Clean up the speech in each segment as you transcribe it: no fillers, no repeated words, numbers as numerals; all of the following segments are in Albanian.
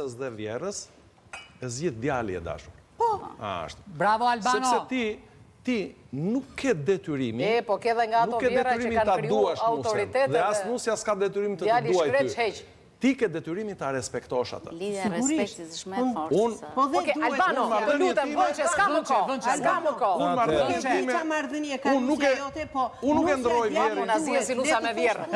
Nuses dhe vjehrrës e zgjidh djali e dashur. Po. Ashtu. Bravo Albano. Sepse ti ti nuk ke detyrimin. E, po ke dhe nga ato vjehrra që kanë kriju autoritete dhe as nusja s'ka detyrimin të të duajë ty. Ti ke detyrimin ta respektosh atë. Lidhja e respektit është më e fortë se sa. Po dhe Okej, Albano, të lutem, Vënçe, s'ka më kohë. S'ka më kohë. Unë marrëdhënien time. Ça marrëdhënie ka nusja jote, po unë nuk e ndroj vjehrrin. Po na zihe si nusa me vjehrrën.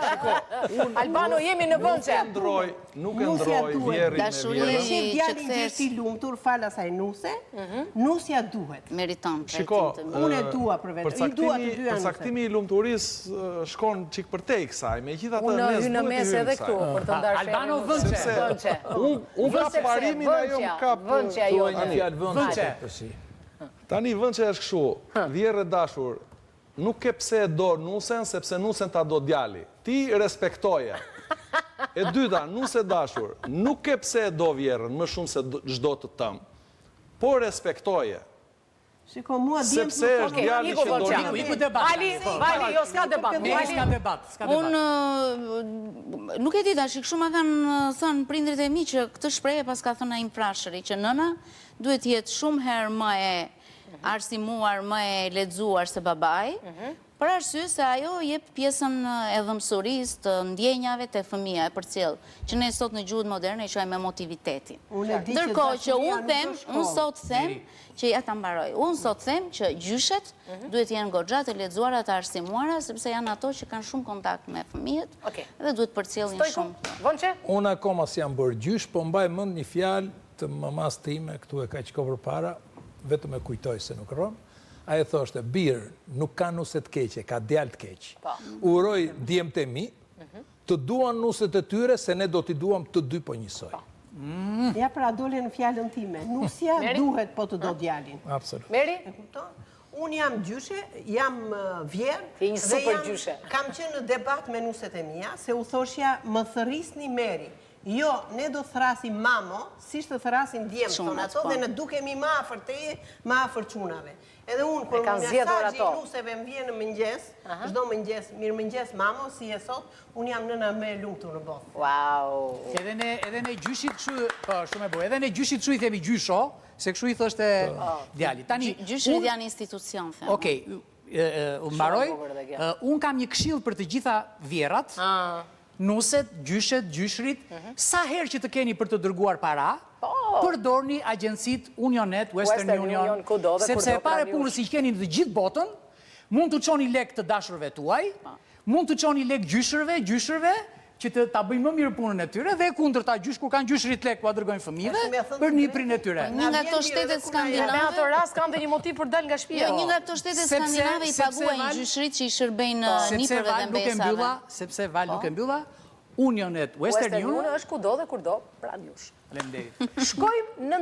Shiko, unë Albano, jemi në Vënçe. Nuk e ndroj, Nuk e ndroj vjehrrin me vjehrrën. E sheh djalin që është i lumtur falë asaj nuse, nusja duhet. Meriton trajtim të mirë. Unë e dua për vete, i dua të dyja nuset. Përcaktimi i lumturisë shkon çik përtej kësaj, megjithatë ne s'duhet t'i hyjmë edhe këtu për të ndarë Albano Vënçe. Unë kap parimin ajo më kap. Vënçe ajo. Thuaj një fjalë Vënçe. Tani Vënçe është kështu, vjehrrë e dashur, Nuk ke pse e do nusen sepse nusen ta do djali. Ti respektoje. E dyta, nuse e dashur, nuk ke pse e do vjehrrën më shumë se ç'do të tëmë. Po respektoje. Shiko, mua djemtë Sepse më është djali Iku që do Vënçja. lidhje. Iku debat. Ali, Ali, jo s'ka debat. Meri s'ka debat, s'ka debat. Unë nuk e di tash, kështu ma kanë thënë prindërit e mi që këtë shprehje paska thënë Naim Frashëri, që nëna duhet të jetë shumë herë më e arsimuar, më e lexuar se babai, për arsye se ajo jep pjesën e dhëmsurisë, të ndjenjave te fëmija, e përcjell, që ne sot në gjuhët moderne e quajmë emotivitetin. Ndërkohë që unë them, unë sot them që ja ta mbaroj. Unë sot them që gjyshet duhet të jenë goxha të lexuara, të arsimuara, sepse janë ato që kanë shumë kontakt me fëmijët dhe duhet të përcjellin shumë. Vonçe? Unë akoma s'jam bërë gjysh, po mbaj mend një fjalë të mamasë time këtu e kaq kohë përpara, vetëm e kujtoj se nuk rron, ajo thoshte, bir, nuk ka nuse të keqe, ka djalë të keq. Po. Uroj djemtë e mi, të duan nuset e tyre, se ne do t'i duam të dy po njësoj. Po. Ja pra dole në fjalën time, nusja duhet po të do djalin. Absolut. Meri? E kupton? Unë jam gjyshe, jam vjehrrë, Ti je një super gjyshe. Kam qenë në debat me nuset e mia, se u thoshja më thërrisni Meri. Jo, ne do të thërrasim mamo, siç të thërrasin djemtë, thonë ato, dhe ne dukemi më afër teje, më afër çunave. Edhe unë, kur mesazhi i nuseve më vjen në mëngjes, çdo mëngjes, mirëmëngjes mamo, si je sot, unë jam nëna më e lumtur në botë. Wow! Edhe ne, edhe ne gjyshit kështu, po, shumë e bukur. Edhe ne gjyshit kështu i themi gjysho, se kështu i thoshte djali. Tani, Gjyshërit janë institucion, them. Okej, mbaroj. Unë kam një këshillë për të gjitha vjehrrat. Nuset, gjyshet, gjyshrit, sa herë që të keni për të dërguar para, përdorni agjencitë Unionet, Western Union, sepse e para e punës i keni në të gjithë botën, mund t'u çoni lekë të dashurve tuaj, mund t'u çoni lekë gjyshërve, gjyshërve, që të ta bëjnë më mirë punën e tyre dhe e kundërta, gjysh kur kanë gjyshërit lekë ua dërgojnë fëmijëve për niprin e tyre. Një nga këto shtetet skandinave. Në ato rast kanë dhe një motiv për të dalë nga shtëpia. Jo, një nga këto shtetet skandinave i paguajnë gjyshërit që i shërbejnë nipërve dhe mbesave. Sepse Val nuk e mbylla, Unionet, Western Union është kudo dhe kurdo pranë jush. Faleminderit. Shkojmë në.